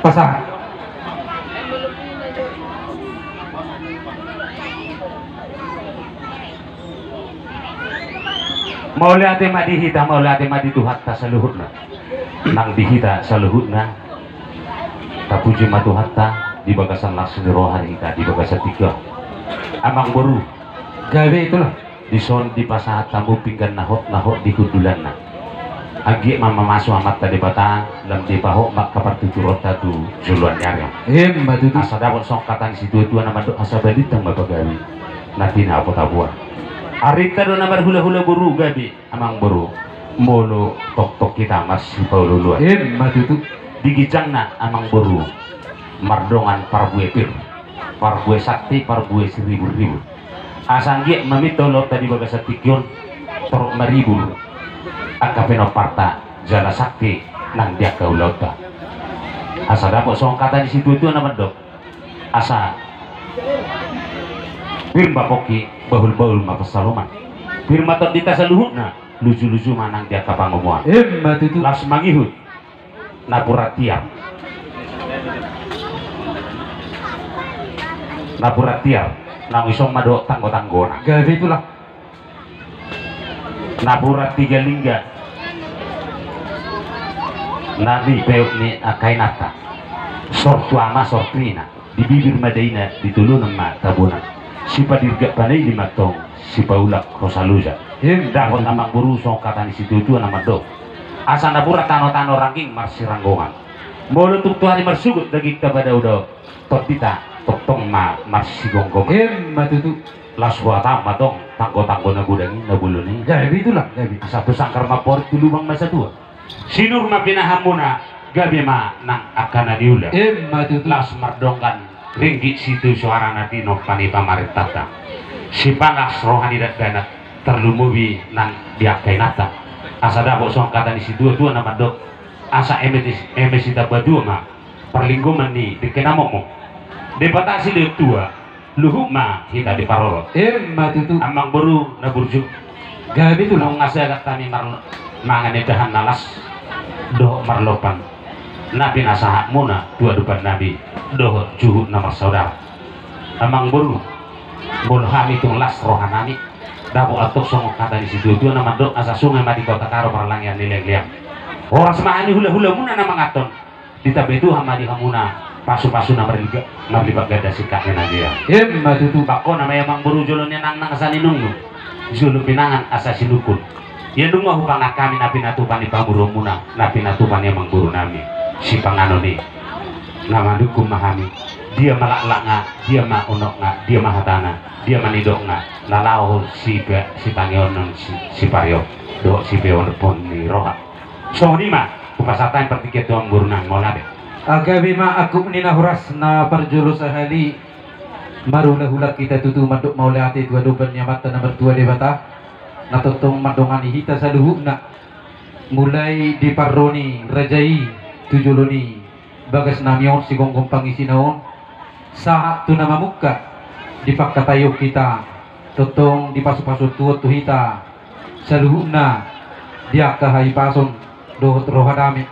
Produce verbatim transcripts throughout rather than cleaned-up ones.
Pasahat. Mauliate ma di hita, mauliate ma di Tuhanta saluhutna. Nang di hita saluhutna, tapuji ma Tuhanta di bagasan las ni roha ni hita di bagasan tingki on. Amangboru. Gabe, itulah. Dison dipasahat hamu pinggan na hot, na hot di hundulanna. Anggiat ma mamasumasu Amanta Debata, lam dipahot ma angka partuturonta tu joloan ni ari on. Emma tutu. Asa dapot songon hata ni situatua na mandok, asa balintang ma pagabe na pinaopot hamu an. Arinta do na marhulahula boru, gabe amangboru, molo tongtong hita marsipaolooloan. Emma tutu. Di ginjangna amangboru, mardongan parbue pir, parbue santi, parbue siribur-ribur. Asa anggiat maminta ulaonta di bagasan tingki on torop maribur angka pinomparta jala santi nang di angka ulaonta. Asa dapot songon hata ni situatua na mandok, asa pir ma pongki, bahulbahul ma pansalongan. Pir ma tondinta saluhutna, lujuluju ma nang di angka pangomoan. Emma tutu. Laos mangihut napuran tiar. Napuran tiar, naung i songon i ma dohot tanggotanggona. Gabe, itulah. Napuran tiga lingga na di peop ni angka inanta. Sor tu ama, sor tu ina. Di bibir ma daina, di dolanan ma tabonan. Sipadirgak panaili ma antong, sipaulak hosa loja. Emma tutu. Dapot amangboru songon hata ni situatua na mandok, asa napuran tanotano rangging marsiranggongan. Molo tung tu ari marsogot dagingta padaodao, tondinta tongtong ma marsigomgoman. Emma tutu. Laos huhatahon ma antong tanggotanggo na godang i, na bolon i. Gabe, itulah, gabe. Asa tu sanggar ma amporik, tu lubang ma satua. Sinur ma pinahanmuna, gabe ma nang angka na niula. Emma tutu. Laos mardonggan ringgit sitio soara na tinompa ni pamarentanta. Sipalas roha ni dakdanak, tarlumobi nang di angka inanta. Asa dapot songon hata ni situatua na mandok, asa eme, eme sitambatua ma parlinggoman ni dengke na mokmok. Debata silehon tua, luhut ma hita diparorot. Emma tutu. Amangboru na burju. Gabe, itulah. Nunga sagat hami mar-, mangan indahan na las dohot marlompan na pinasahatmuna tu adopannami dohot juhut na marsaudara. Amangboru, molo hami tung las rohanami, dapot antong songon hata ni situatua na mandok, asa sunge ma di kota Karo parlangean ni leangleang. Horas ma hami hulahulamuna na manganhon. Ditambai Tuhan ma di hamuna pasupasu na marliba-, marlipat ganda singkat ni na dia. Emma tutu. Bangkona ma i amangboru, jolo ninangnang asa ninungnung, jolo pinangan asa sinungkun. Ia nunga hupangan hami na pinatupa ni pamoruonmuna, na pinatupa ni amangborunami, sipanganon i. Na manungkun ma hami, dia ma laklakna, dia ma unokna, dia ma hatana, dia ma nidokna, na laho sipa-, sipangenon, si-, sipareon dohot sipeopon ni roha. Songon i ma hupasahat hami partingkian tu amangborunami, mauliate. Gabe ma angkup ni na horas. Na parjolo sahali, marhulahula hita tutu mandok mauliate tu adopan ni Amanta na martua Debata, na tongtong mandongani hita saluhutna, mulai di parro ni raja i tu jolo ni bagasnami on, sigomgom pangisina on, sahat tu na mamungka, dipangkataion hita, tongtong dipasupasu Tuhan tu hita saluhutna di angka hahipason dohot roha dame.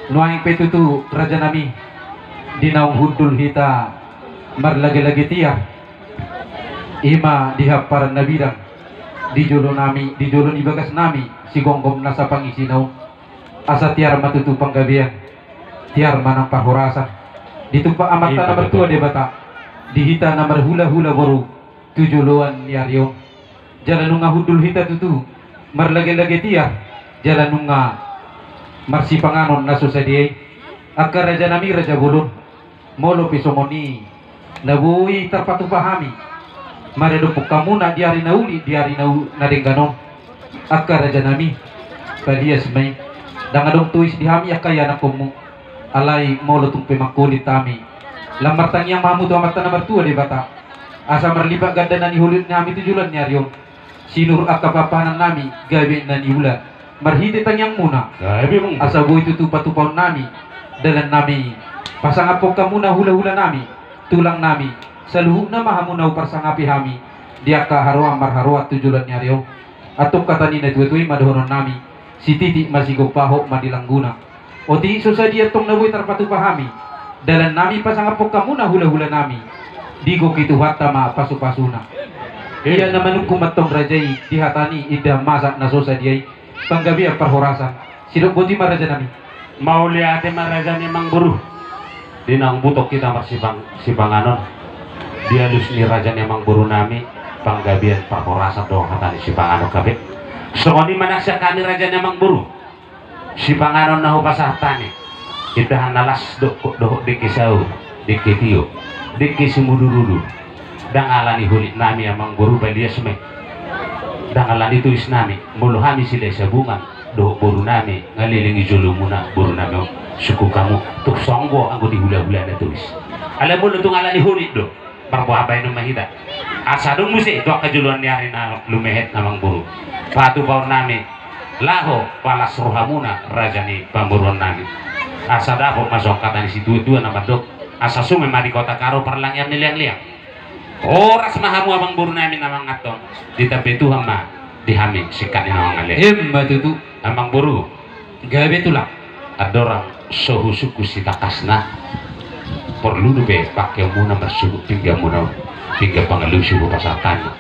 Nuaeng pe tutu, rajanami, di naung hundul hita marlagelage tiar, i ma di hamparan na bidang, di jolonami, di jolo ni bagasnami, sigomgom nasa pangisina on, asa tiar ma tutu panggabean, tiar ma nang parhorasan, ditumpak Amanta na martua Debata di hita na marhulahula boru tu joloan ni ari on. Jala nunga hundul hita tutu marlagelage tiar, jala nunga marsipanganon na so sadia i. Angka rajanami, raja bolon, molo pe songon i na boi tarpatupa hami maradophon hamuna di ari na uli, di ari na u-, na denggan on, angka rajanami, palias ma i. Ndang adong tois di hami angka ianakhonmu. Alai molo tung pe mangholit hami, lam martangiang ma hamu tu Amanta na martua Debata, asa marlipat ganda na niholit ni hami tu joloan ni ari on. Sinur angka pahanpanannami gabe na niula marhite tangiangmuna. Gabe, Amang. Asa boi tutu patupaonnami dalannami, pasangaphon hamuna hulahulanami, tulangnami, saluhutna ma hamu na huparsangapi hami di angka haroan marharoan tu joloan ni ari on. Antong hata ni na tuatua i ma dohononnami: Sititi ma sigompa, hot ma di langguna. Otik so sadia tong na boi tarpatupa hami, dalan nami pasangaphon hamuna hula-hula nami. Digohi Tuhanta ma pasu-pasuna. Ia na manungkun ma tong raja i di hata ni indahan masak na so sadia i, panggabean parhorasan. Sidok boti ma raja nami. Mauliate ma raja ni amangboru. Di naung butong hita marsipang, sipanganon. Di alus ni raja ni amangboru nami, panggabean parhorasan do hata ni sipanganon gabe. Songon i ma nang sian hami raja ni amangboru. Sipanganon na hupasahat hami, indahan na las dohot, dohot dengke saur, dengke tio, dengke simudur-udur. Ndang ala ni holit nami amangboru, balias ma i. Ndang ala ni tois nami, molo hami Silahisabungan dohot boru nami, nga leleng i jolomuna boru nami on, sungkun hamu, tung songon anggo di hula-hula na tois. Alai molo tung ala ni holit do, marboa baenon ma hita. Asa adong muse tu angka joloan ni ari na lumehet amangboru, patupaon nami laho palas rohamuna raja ni pamoruon nami. Asa dapot ma songon hata ni situa-tua na mandok, asa sume ma di kota Karo parlangean ni leang-leang. Horas ma hamu amangboru nami na manganhon, ditambai Tuhan ma di hami singkat ni na mangalean. Ima tutu. Amangboru. Gabe tulang. Andorang so husungkun sitangkasna, porlu dope pangkeonmuna marsungkun pingganmuna on, pinggan pangalusi hupasahat hami.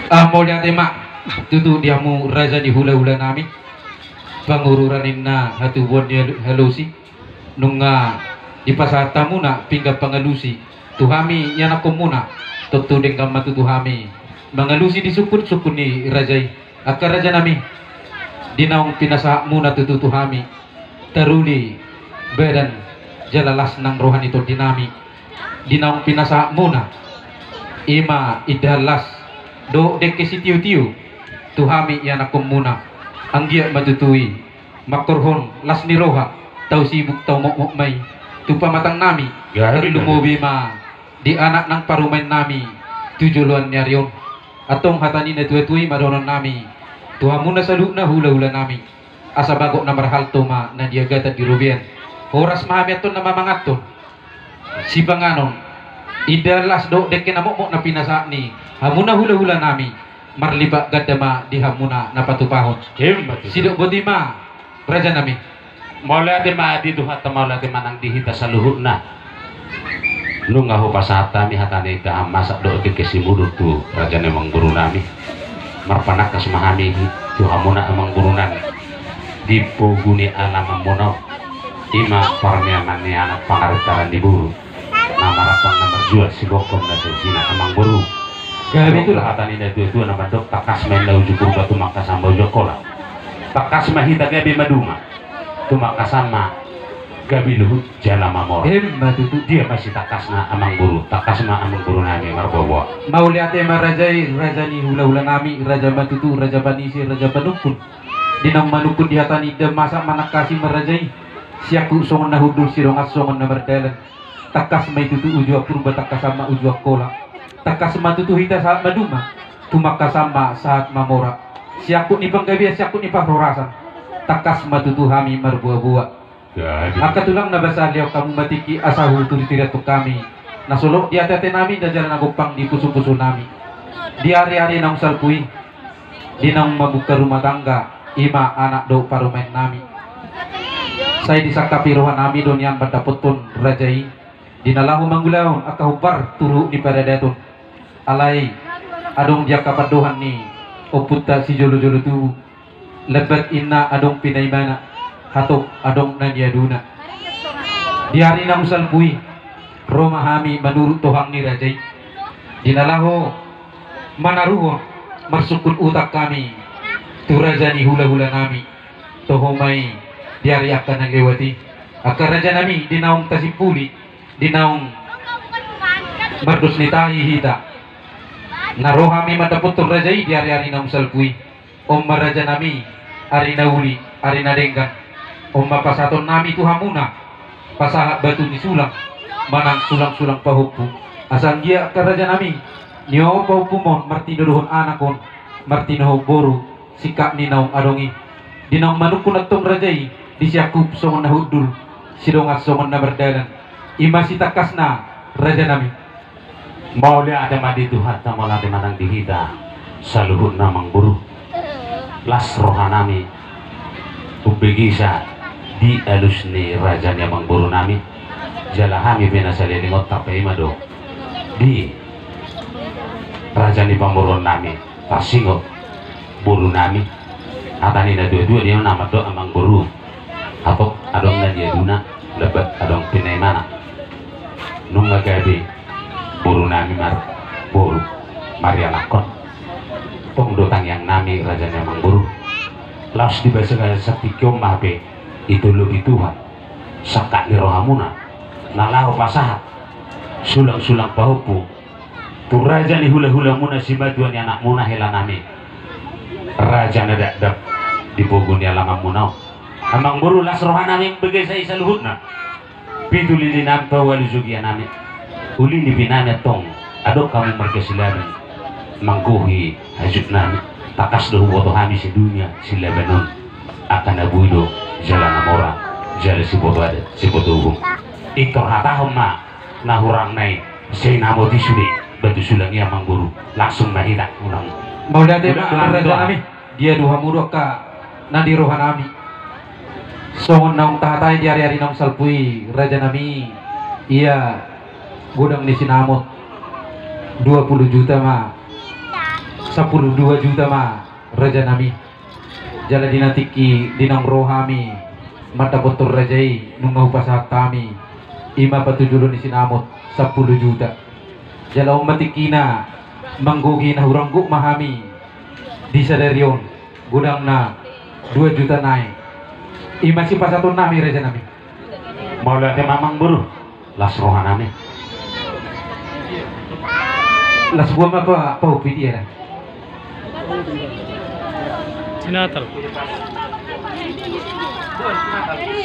Ah, mauliate ma tutu di hamu raja ni hula-hula nami, pangururan ninna hatubuan ni halu-, halusi. Nunga dipasahat hamuna pinggan pangalusi tu hami ianakhonmuna, tontu denggan ma tutu hami mangalusi di sungkun-sungkun ni raja i. Angka raja nami, di naung pinasahatmuna tutu tu hami, taruli badan jala las nang roha ni tondi nami. Di naung pinasahatmuna, ima indahan las dohot dengke sitio-tio tu hami ianakhonmuna, anggiat ma tutu i mangkorhon las ni roha, tau sibuk tau mokmok ma i tu pamatang nami. Gabe, gabe. Tarlumobi ma di anak nang parumaen nami tu joloan ni ari on. Antong hata ni na tua-tua i ma dohonon nami tu hamuna saluhutna hula-hula nami, asa bagot na marhalto ma na niagatan di robean. Horas ma hami antong na mamanganhon sipanganon, indahan las dohot dengke na mokmok na pinasahat ni hamuna hula-hula nami, marlipat ganda ma di hamuna na patupahon. Ima tutu. Sidok boti ma raja nami. Mauliate ma di Tuhanta, mauliate ma nang di hita saluhutna. Nunga hupasahat hami hata ni indahan masak dohot dengke simudur tu raja ni amangboru nami. Marpanangkas ma hami tu hamuna amangboru nami di pogu ni alamanmuna on. Ima parmeaman ni anak, pangarintaran ni boru, na marampang na marjual, sibokkon na so sina amangboru. Gabe tulang. Hata ni na tua-tua na mandok, tangkas ma inna uju Purba, tumangkasan ma uju Angkola. Tangkas ma hita gabe maduma, tumangkasan ma gabe luhut jala mamora. Ima tutu. Dia ma sitangkasna amangboru, tangkas ma amangboru nami marboa-boa. Mauliate ma raja i, raja ni hula-hula nami, raja ma tutu, raja panise, raja panungkun. Di naung manungkun di hata ni indahan masak, manangkasi ma raja i. Siangkup songon na hundul, sidongan songon na mardalan. Tangkas ma i tutu uju Purba, tangkasan ma uju Angkola. Tangkas ma tutu hita sahat maduma, tumangkasan ma sahat mamora. Siangkup ni panggabean, siangkup ni parhorasan, tangkas ma tutu hami marboa-boa. Gabe. Angka tulang, na basa lehon hamu ma tingki asa huturi-turi antong hami na solot di ate-ate nami, na jala na gompang di pusu-pusu nami. Di ari-ari naung salpu i, di naung mambuka rumah tangga, ima anak dohot parumaen nami, sai disangkapi roha nami do nian mandapothon raja i di na laho mangulahon angka hombar tu ruhut ni paradaton. Alai adong di angka pandohan ni ompunta sijolo-jolo tubu, lambat inna adong pinaimana, hatop adong na niaduna. Di ari naung salpu i, ro ma hami manurut tohang ni raja i, di na laho manaruhon marsungkun utang hami tu raja ni hula-hula nami. Toho ma i di ari angka na lewat i, angka raja nami, di naung tasimpuli, di naung mardos ni tahi hita, na ro hami mandapothon raja i di ari-ari naung salpu i. On ma raja nami, ari na uli, ari na denggan. On ma pasahaton nami tu hamuna, pasahat batu ni sulang manang sulang-sulang pahompu. Asa anggiat angka raja nami, niohom pahompum on, martinodohon anak on, martinodohon boru, singkat ni naung adong i. Di naung manungkun antong raja i, di siangkup songon na hundul, sidongan songon na mardalan. Ima sitangkasna raja nami. Mauliate ma di Tuhanta, mauliate ma nang di hita. Saluhutna amangboru, las rohanami umbegesa di alus ni raja ni amangborunami. Jala hami pe na saleleng on tarpaima do di raja ni pamoruonnami, tarsingot borunami. Hata ni natuatua dia nama do amangboru. Hatop adong na niaduna, lebat adong pinaimana. Nunga gabe borunami marboru, marianakhon. Tong do tangiangnami raja ni amangboru. Laos di bagasan tingki on ma hape, ito lobi Tuhan sangkap ni rohamuna na laho pasahat sulangsulang pahompu tu raja ni hulahulamuna, simatua ni anakmuna helanami, raja na dakdak di pogu ni alamanmuna on. Amangboru, las rohanami umbegesa i saluhutna. Pitu lilinami, paualu jogianami. Uli ni pinami antong, adong hamu marga Silaban manggohi hajutnami. Tangkas do huboto hami sedunia Silaban on angka na boi do jala na mora, jala siboto adat, siboto uhum. Pintor hatahon ma na hurangna i, sinamot i sude batu sulang i, amangboru. Langsung ma hita unang. Mauliate ma, rajanami. Diadu hamu do angka na di rohanami. Songon naung tahatai di ariari naung salpu i, rajanami, ia godang ni sinamot dua pulu juta ma, sampulu dua juta ma, rajanami. Jala di na tingki di naung ro hami mandapothon raja i, nunga hupasahat hami i ma patujolo ni sinamot sampulu juta. Jala on ma tingkina, manggohi na hurang gok ma hami di sadari on, godangna dua juta nai. I ma sipasahatonnami, rajanami. Mauliate ma, amangboru. Las rohanami. Las boha ma pa, pahompu i, dia da. Sinatal.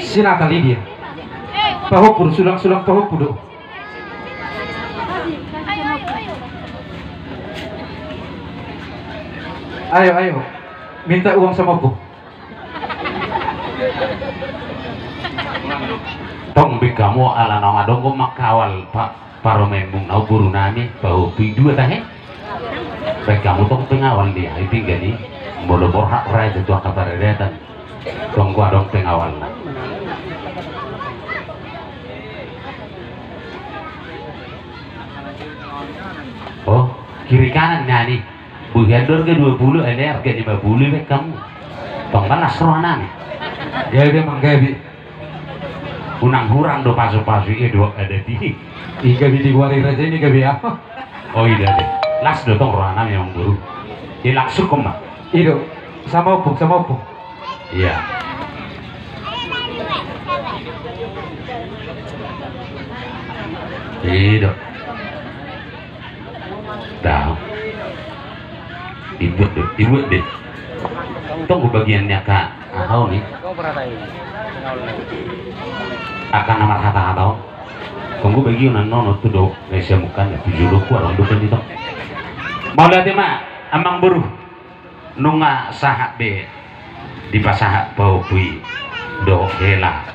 Sinatal i, dia. Pahompu do, sulangsulang pahompu do. Ayo, ayo. Minta uang sama ompung. Tong baen hamu ala naung adong do mangkawal pa, parumaenmuna on, borunami, pahompu i, dua tahe. Baen hamu tong pengawal, dia, i pinggan i. Molo borhat raja tu angka paradaton, tong do adong pengawalna. Oh, kiri kanan nani. Boi hian do arga dua pulu, ale arga lima pulu baen hamu. Tong ma las rohanami. Gabe, amang, gabe. Unang hurang do pasupasu i, dua adat i. I gabe digoari raja i, gabe aha? Oh, i da, da. Las do tong rohanami, amangboru. I langsung hamu ma. I do. Sama ompung, sama ompung. Iya. I do. Dah. Ibuat do, ibuat do. Tong bagian ni angka aha on i. Angka na marhatahata on. Tong bagian na nono tu do, na siamukan, na tu jolo, huarang do kan i tong. Mauliate ma, amangboru. Nunga sahat be dipasahat pahompu i dohot hela